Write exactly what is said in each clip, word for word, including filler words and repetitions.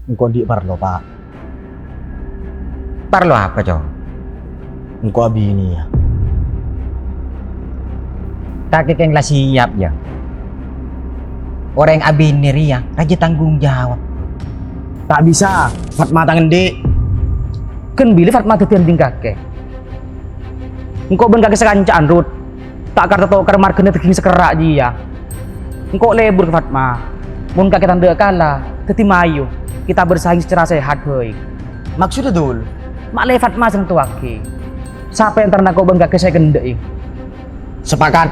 Engko' andi' parlo, Pa'. Parlo apa, Cong? Engko' abiniyâ. Kakè kèng la siap, yâ. Orèng abinè rèya rajâ tanggung jawab. Ta' bisa, Fatma tang andi'. Ghân bilâ Fatma dhâddhi andi'na kakè? Engko' bân kakè sakanca'an, Rut. Ta' kar-tatokarra marghâna dhâging sakerra' jiyâ. Engko' lebur ka Fatma. Mon kakè tandhâ kala, dhâddhi mayu kita bersaing secara sehat bhâi. Maksoddhâ, Dul? Ma' lè Fatma sè nantowaghi. Sapa è antarana engko' bân kakè sè èkendhâ'i? Sepakat.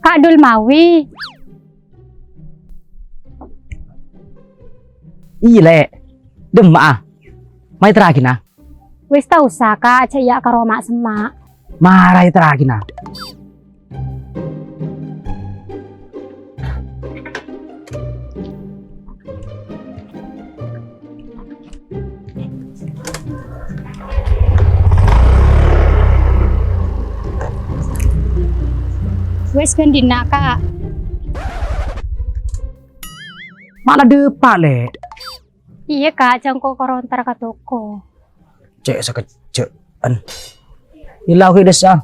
Ka' Dul Mawi. Iyâ, Lè'. Dimma'a? Mayu terraghi, na. Wis ta' osa, Ka', jhâ' iyâ karo ma'-semma'. Mara èterraghi, na. Wis ghândhina, Ka'. Ma' la dâpa', Lè'. Iyâ, Ka', jhâ' engko' karo entar ka toko. Cè' sakejjhâ'ân. Ila oke dessa.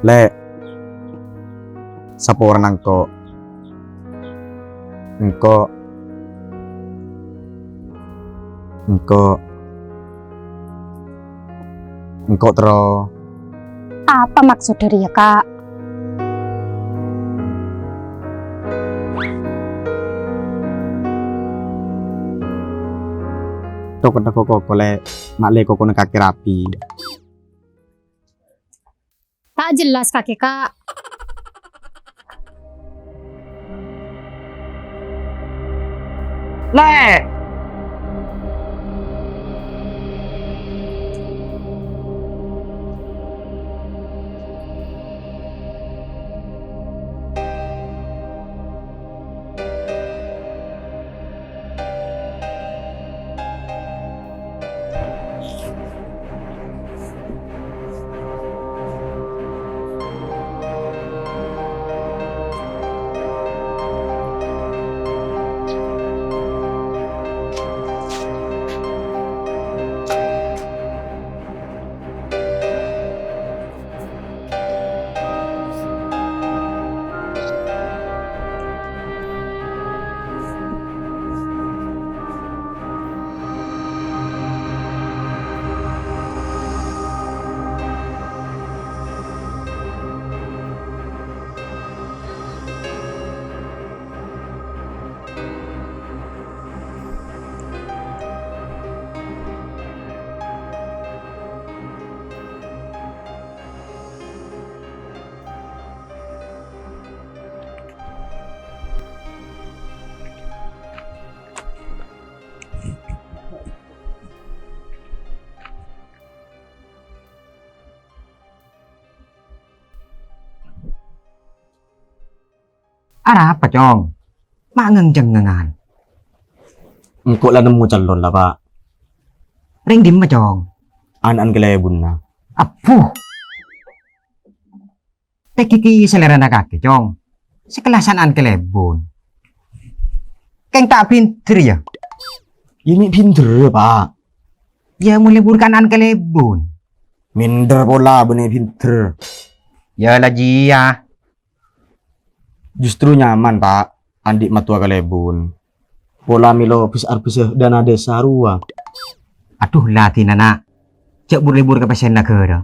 Lè', saporana engko'. Engko'. Engko'. Engko' terro. Apa maksod dhâriyâ, Ka'? Tok-, tok-, koko, Lè'. Ma' lè' kokona kakè rapi. Ta' jelas kakè, Ka'. Lè'! Arapa, Cong? Ma' ngèng-cèngngèngan? Engko' la nemmo callon la, Pa'. Rèng dimma, Cong? Ana'na kalèbunna. Abbhu! Tèngghi sèlèrana kakè, Cong. Sakellasan ana'na kalèbun. Kèng ta' bhender, yâ? Yâ, mè' bhender, Pa'. Yâ, mon lebur ka ana'na kalèbun. Minder pola bânnè bhender. Yâ, la jiyâ. Justru nyaman, Pa', andi' mattowa kalèbun. Pola mèlo bis-arbisâ dana desa rowa. Adhu, la dinana, jhâ' bur-lebur ka pèssèna ghârâ.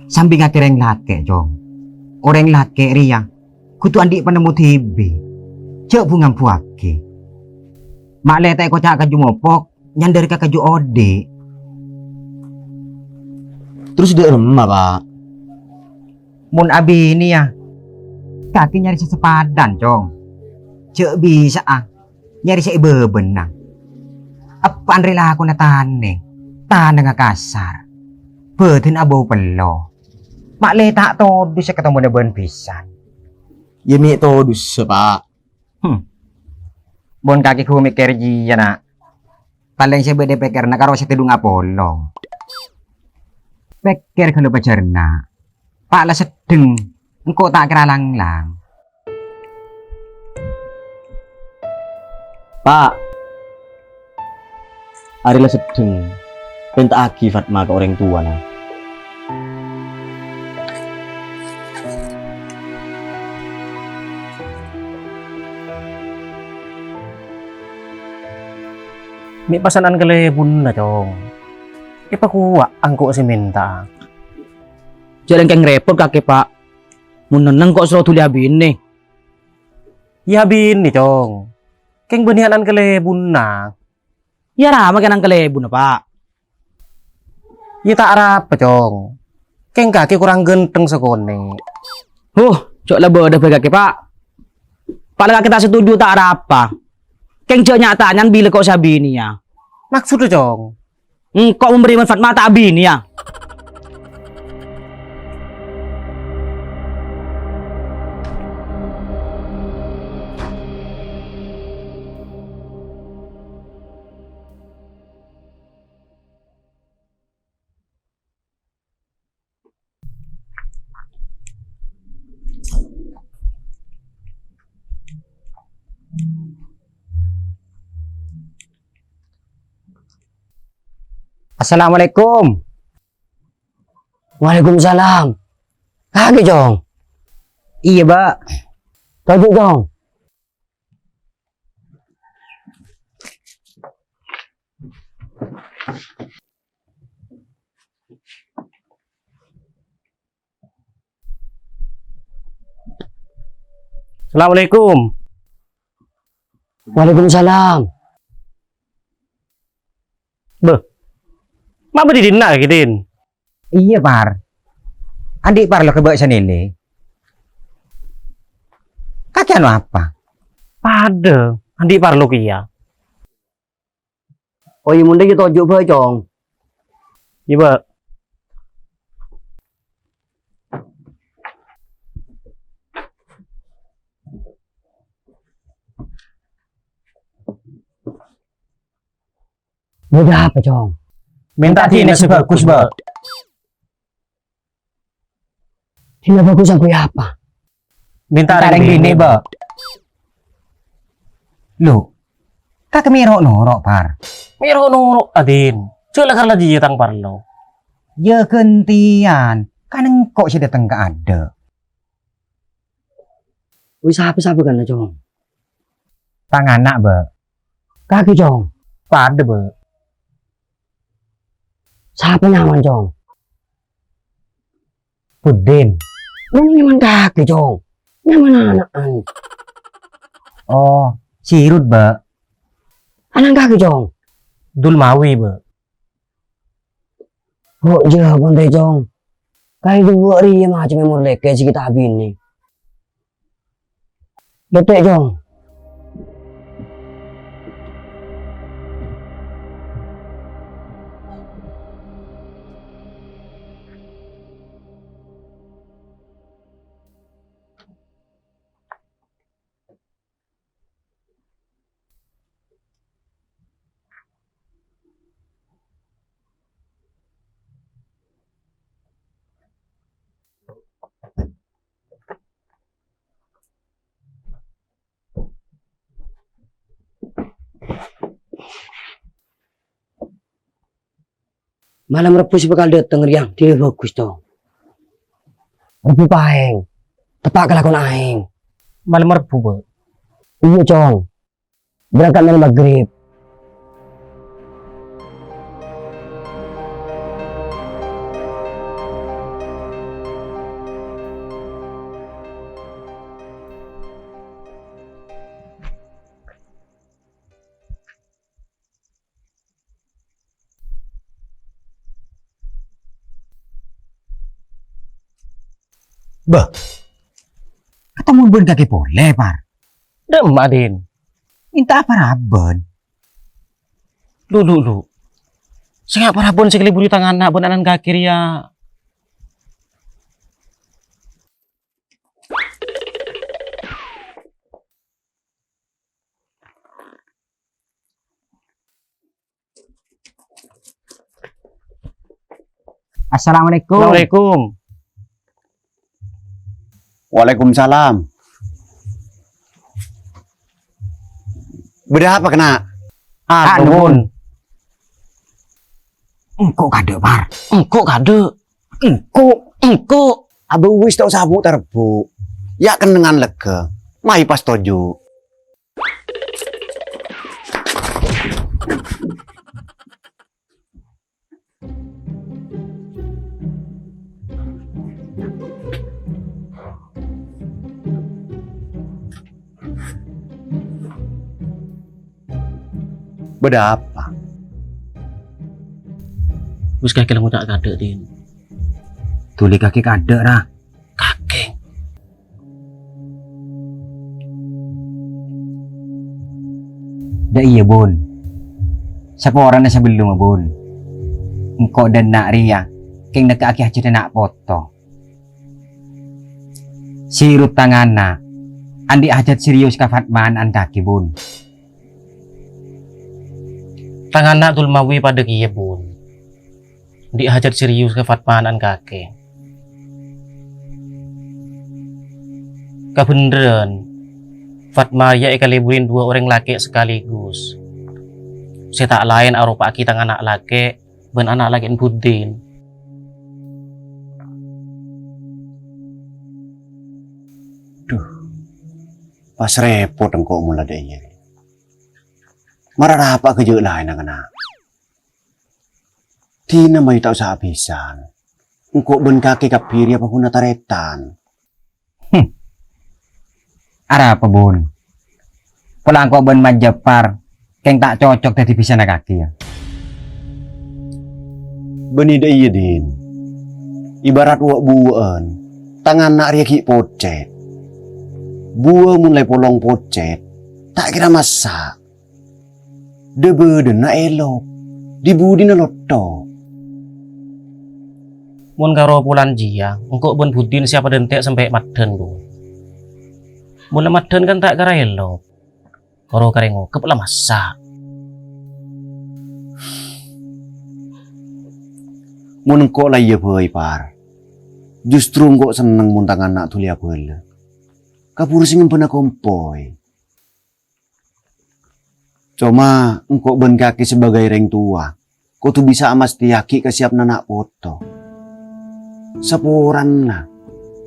Sambingngaghi rèng lakè', Cong. Orèng lakè' rèya kodhu andi' panemmo dhibi', jhâ' bu-ngambuwâghi. Ma'lè ta' èkoca' kaju mopok, nyandhâr ka kaju odi'. Terros dâ' remma, Pa'? Mon abinèya, kakè nyarè sè sapadhân, Cong. Jhâ' bisa'a nyarè sè èbâbâna. Eppa'en rè lakona tanè, tanangnga kasar. Bâdân abâu pello. Ma'lè ta' todus sè katemmo bân bhisan. Iyâ, mè' todus, Pa'. Hmm. Mon kakè ghu mèkkèr jiyâ, Na'. Palèng sè bâdâ pèkkèranna karo sè tèdung apolong. Pèkkèr ghâllu pajhârna. Pa' la seddheng, engko' ta' kèra lang-lang. Pa'. Arè la seddheng, pènta'aghi Fatma ka orèng towana. Mè' pasana'an kalèbunna, Cong. Èpakowa' engko' sè mènta'a. Jhâ' rèng kèng rèpot kakè, Pa'. Mon nenneng ko' soro dhuli abinè. Iyâ abinè, Cong. Kèng bânnè ana'an kalèbunna. Iyâ rama kèng nang kalèbunna, Pa'. Iyâ ta' arapa, Cong. Kèng kakè korang ghântheng sakonè'. Huh, jhâ' la bâdâ bhâi kakè, Pa'. Pa' la kakè ta' setuju ta' arapa. Kèng jhâ' nya'-tanya'an bilâ ko' sè abinèya. Maksodda, Cong? Engko' mon bâriyân Fatma ta' abinèya. Assalamualaikum. Waalaikumsalam. Kakè, Cong? Iyâ, Bâ'. Toju', Cong. Assalamualaikum. Waalaikumsalam. Bâh, ma' bâdâ è dinna', Kè Din? Iyâ, Par. Andi' parlo ka Bâ' Sanèlè. Kakè ano apa? Padâ, andi' parlo kèya. Oh, iyâ, mon dâ' iyâ toju', Bâ', Cong. Iyâ, Bâ'. Bâdâ apa, Cong? Mènta dinah sè bhâghus, Bâ'. Dinah bhâghus angghuy apa? Mènta rèng binè, Bâ'. Lo, kakè mè' ro'-noro', Par. Mè' ro'-noro', Adin. Jhâ' la karla jiyâ tang parlo. Yâ ghântèyan, kan engko' sè dâteng kaadâ'. Wis sapa-sapa kana, Cong? Tang ana', Bâ'. Kakè, Cong? Padâ, Bâ'. Sapa nyamana, Cong? Budin. Mon nyamana kakè, Cong. Nyamana ana'an. Oh, Sirut, Bâ'. Ana'an kakè, Cong. Dulmawi, Bâ'. Oh, iyâ, pon rè, Cong. Kaè duwâ' rèya macem èmor lèkè sè ghi' ta' abinè. Dâtè', Cong. Malem Rebbhu sè bhâkal dâteng rèya dinah bhâghus, Cong. Rebbhu Paèng. Teppa' ka lakon aèng. Malem Rebbhu, Bâ'? Iyâ, Cong. Berangkat malem Magrib. Bâh, katemmo bân kakè polè, Par. Dâ'emma, Din? Mènta parabân. Lu, lu, lu. Sènga' parabân sè èkalèburi tang ana' bân ana'na kakè rèya. Assalamualaikum. Assalamualaikum. Waalaikumsalam. Bâdâ apa, Kèna? Anu, Bun. Engko' kadâ', Par. Engko' kadâ'. Engko'. Engko'. Abâ wis ta' osa bu' tarebbhu'. Ya' kennengngan lega. Mayu pas toju'. Bâdâ apa? Wis kakè la ngoca' kadâ', Din. Dhuli kakè kadâ', ra. Kakè. Dâ' iyâ, Bun. Saporana sabellunna, Bun. Engko' dâ' enna' rèya kèng nekka'aghi hajhât ana' poto. Sirut tang ana', andi' hajhât serius ka Fatma ana'na kakè, Bun. Tang ana' Dulmawi padâ kèya, Bun. Andi' hajhât serius ka Fatma ana'na kakè. Kabhendherrân, Fatma rèya èkalèburi duwâ' orèng lakè' sakaligus. Sè ta' laèn aropa'aghi tang ana' lakè' bân ana' lakè'na Buddin. Dhu, pas rèpot engko' mola dâ' iyâ. Mara rapa' ka jhâ' laènna, Kèna. Dinah mayu ta' osa abhisan. Engko' bân kakè kabbhi rèya pagghun tarètan. Hmm. Arapa, Bun? Pola engko' bân Majapar kèng ta' cocok dhâddhi bhisana kakè, yâ? Bânnè dâ' iyâ, Din. Ibarat wâ'-buwâ'ân, tang ana' rèya ghi' pocèt. Buwâ mon la èpolong pocèt, ta' kèra massa'. Dhâ-bâdhâna èlop, dhi-budhina lotto. Mon karo polana jiyâ, engko' bân Buddin sè apadhânte' sampè' maddhân, Bu. Mon la maddhân kan ta' kèra èlop. Karo karè ngokep la massa'. Mon engko' la iyâ bhâi, Par. Justru engko' senneng mon tang ana' dhuli abâlâ. Kabhuru sè ngembhâna kompoy. Coma, engko' bân kakè sabâgâi rèng towa, kodhu bisa amastèyaghi kasiyapna na' poto. Saporana,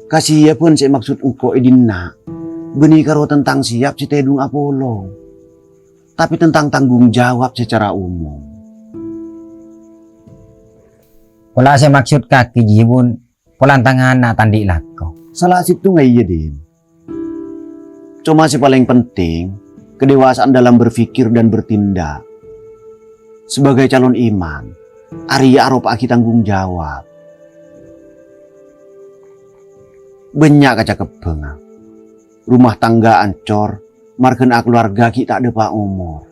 kasiyabhân sè èmaksod engko' è dinna' bânnè karo tentang siyap sè tèdung apolong, tapè tentang tanggung jawab sacara umum. Pola sè maksod kakè jiyâ, Bun, polana tang ana' ta' andi' lako. Sala sèttongnga iyâ, Din. Coma sè palèng penting, kedewasaan dalam berpikir dan bertindak. Sebagai calon imam, arèya aropa'aghi tanggung jawab. Bânnya' kacakebbhângnga. Rumah tangga ancor, marghâna kalowarga ghi' ta' dâpa' omor.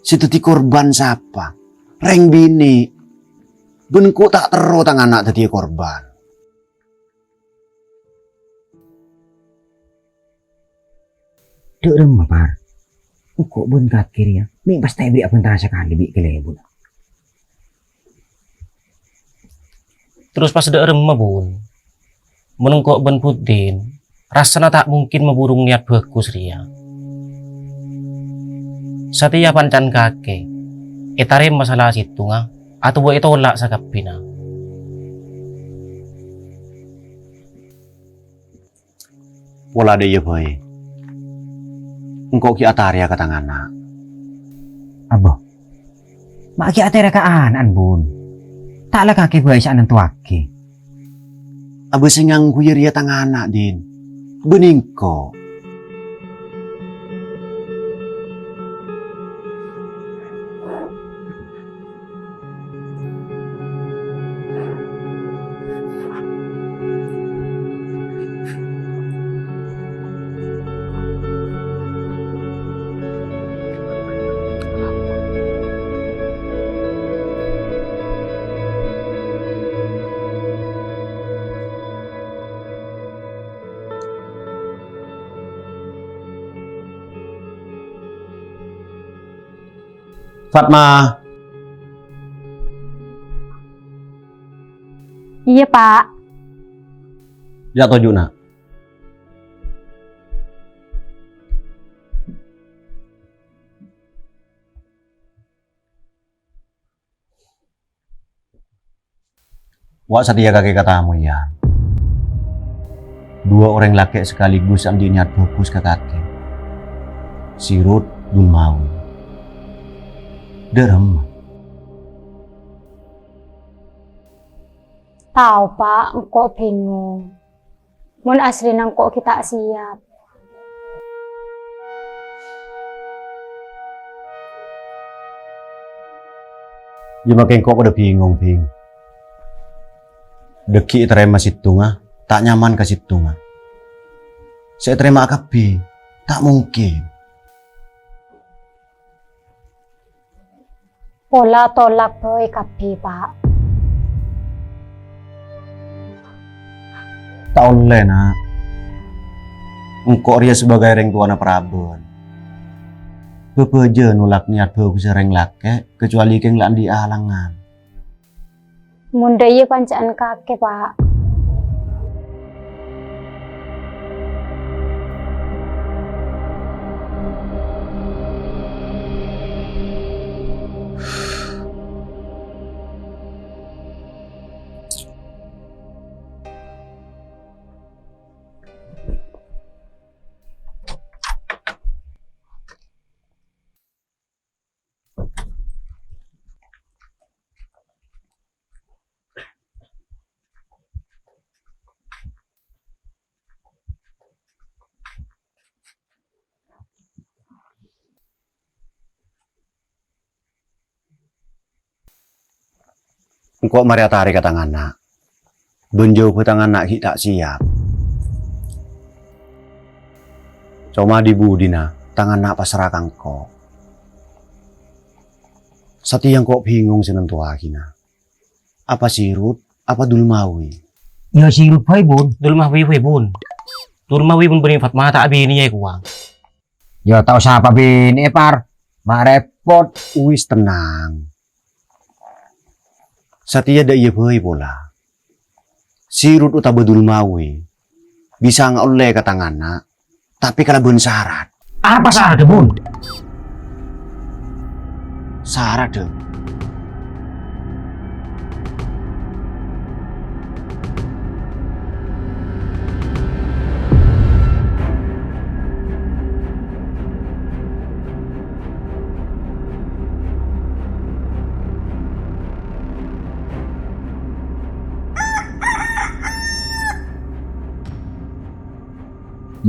Sè dhâddhi korban sapa? Rèng binè'. Bân engko' ta' terro tang ana' dhâddhiyâ korban. Dâ' remma, Par. Engko' bân kakè rèya mè' pas ta' èberri' abhânta sakalè bi' kalèbunna. Terros pas dâ' remma, Bun? Mon engko' bân Buddin, rassana ta' mungkin maburung niyat bhâghus rèya. Satèya panca'na kakè ètarèma sala sèttongnga, atawa ètola' sakabbhiyânna. Pola dâ' iyâ bhâi. Engko' ghi' atarèya ka tang ana'. Abâ, ma' ghi' atarèya ka ana'na, Bun. Ta' la kakè bhâi sè anantowaghi. Abâ sè ngangghuy rèya tang ana', Din. Bânnè engko'. Fatma. Iyâ, Pa'. Yâ', toju', Na'. Wa' satèya kakè katamoy, Yan. Duwâ' orèng lakè' sekaligus andi' niyat bhâghus ka kakè. Sirut, Dulmawi. Dâ' remma? Tao, Pa', engko' bingung. Mon aslina engko' ghi' ta' siap. Iyâ, makè engko' padâ bingung, Bhing. Dhâggi' ètarèma sèttonga, ta' nyaman ka sèttonga. Sè ètarèma kabbhi, ta' mungkin. Pola tolak bhâi kabbhi, Pa'. Ta' ollè, Na'. Engko' rèya sabâgâi rèng towana parabân. Bâbâjâ nolak niyat bhâghussa rèng lakè', kacuali kèng la andi' alangan. Mon dâ' iyâ panca'an kakè, Pa'. Engko' marè atarè ka tang ana'. Bân jhâuwâ tang ana' ghi' ta' siap. Coma dhi-budhina tang ana' pasra ka engko'. Satèya engko' bingung sè nantowaghi, Na'. Apa Sirut, apa Dulmawi? Yâ, Sirut bhâi, Bun. Dulmawi bhâi, Bun. Dulmawi mon bânnè Fatma ta' abinèya è kowang. Yâ, ta' osa apa binè, Par. Ma' rèpot. Wis, tennang. Satèya dâ' iyâ bhâi pola. Sirut otabâ Dulmawi bisa ngaollè ka tang ana', tapè kalabân sarat. Apa saradda, Bun? Saradda?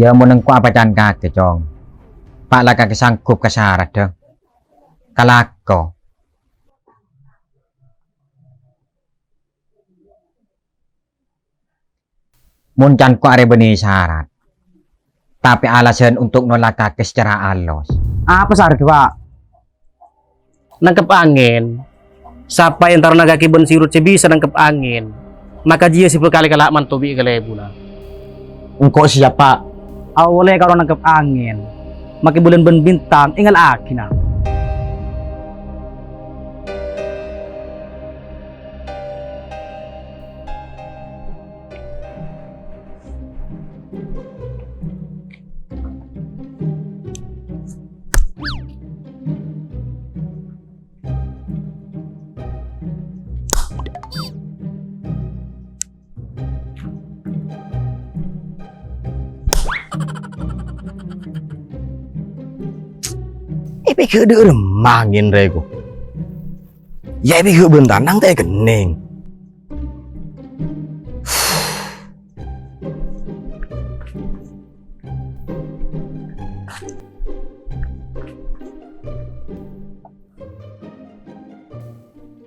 Yâ, mon engko' apa can kakè, Cong. Pa' la kakè sanggup ka saradda. Kalako. Mon can ko' arè bânnè sarat, tapè alasan untuk nolak kakè secara alos. Apa saradda, Pa'? Nangkep angèn. Sapa è antarana kakè bân Sirut sè bisa nangkep angèn, maka jiyâ sè bhâkal èkala' manto bi' kalèbunna. Engko' siap, Pa'. Awalè karo nangkep angèn, makè bulân bân bintang èngala'aghina. Èpèghâ' dâ' remma angèn rèya ko. Yâ, èpèghâ' bân tanang ta' èkennèng.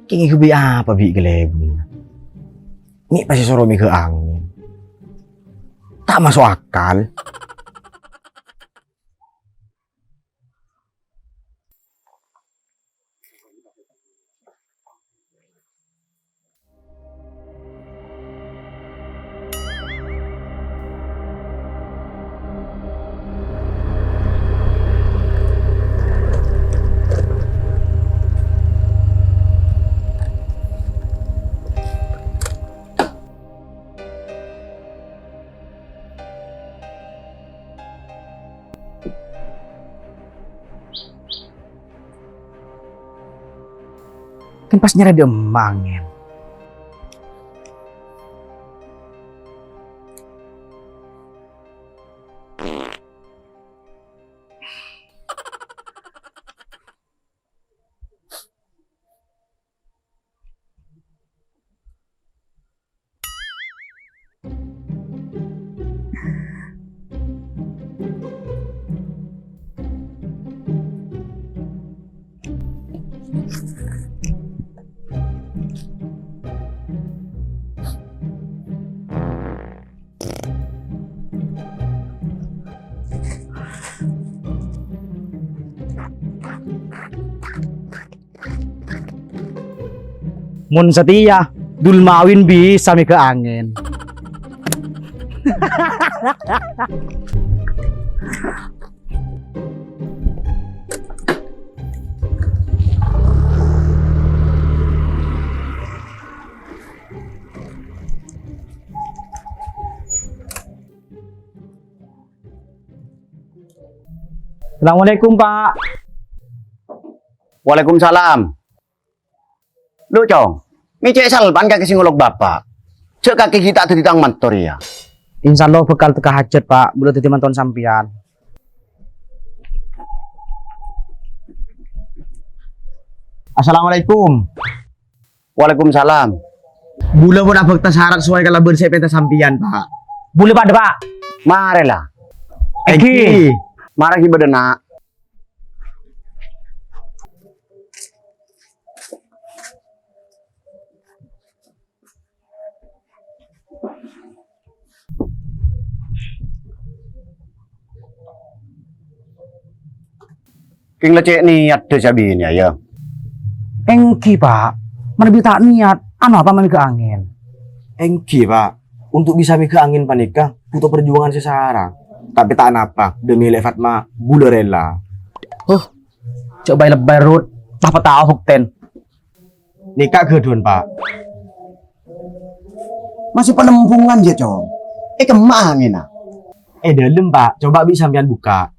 Kèng èghâbây apa bi' kalèbunna? Mè' pas èsoro mèghâ' angèn. Ta' maso' akal. Kan pas nyarè dâ' emma angèn. Mon satèya, Dul Mawin bisa mèghâ angèn. Assalamualaikum, Pak. Waalaikumsalam. Lo, Cong. Mè' cè' salpan kakè sè ngolok Bapa'. Jhâ' kakè ghi' ta' dhâddhi tang manto rèya. Insyaallah bhâkal tekka hajhât, Pak. Bulâ dhâddhi mantowan sampèyan. Assalamualaikum. Waalaikumsalam. Bulâ pon abhâkta sarat sowai kalabân sè èpènta sampèyan, Pak. Bulâ padâ, Pak. Marè la. Èngghi. Mara ghi' bâdâ, Na'. Kèng la cè' niyaddhâ sè abinèya, yâ? Èngghi, Pak. Manabi ta' niyat, ano apa mèghâ angèn? Èngghi, Pak. Untuk bisa mèghâ angèn panèka butuh perjuangan sè sarang. Tapè ta' anapa, demi Lè' Fatma, bulâ rela. Huh, jhâ' bhâi-lebbhâi, Rut. Tapa tao bhuktèn. Nèka ghâdhuwân, Pak. Masih palembungan, yâ, Cong? È kemma angènna? È dâlem, Pak. Coba bi' sampèyan bukka'.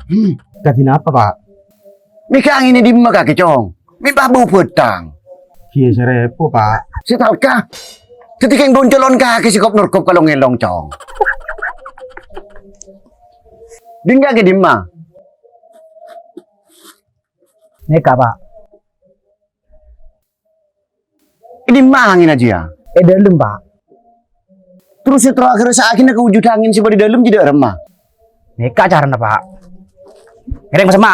Hmm, kadhi napa, Pak? Mèghâ angèn è dimma kakè, Cong? Mè' pas bâu bhâthang. Ghiyâ sè rèpo, Pak. Sè talka. Dhâddhi kèng boncolon kakè sè kop-norkop kalong-ngelong, Cong. Ding kakè dimma? Nèka, Pak. È dimma angènna jiyâ? È dâlem, Pak. Terros sè terro aghârâsa'aghina ka wujud angèn sè bâdâ è dâlem jiyâ dâ' remma? Nèka carana, Pak. Ngèrèng, Mas Emma.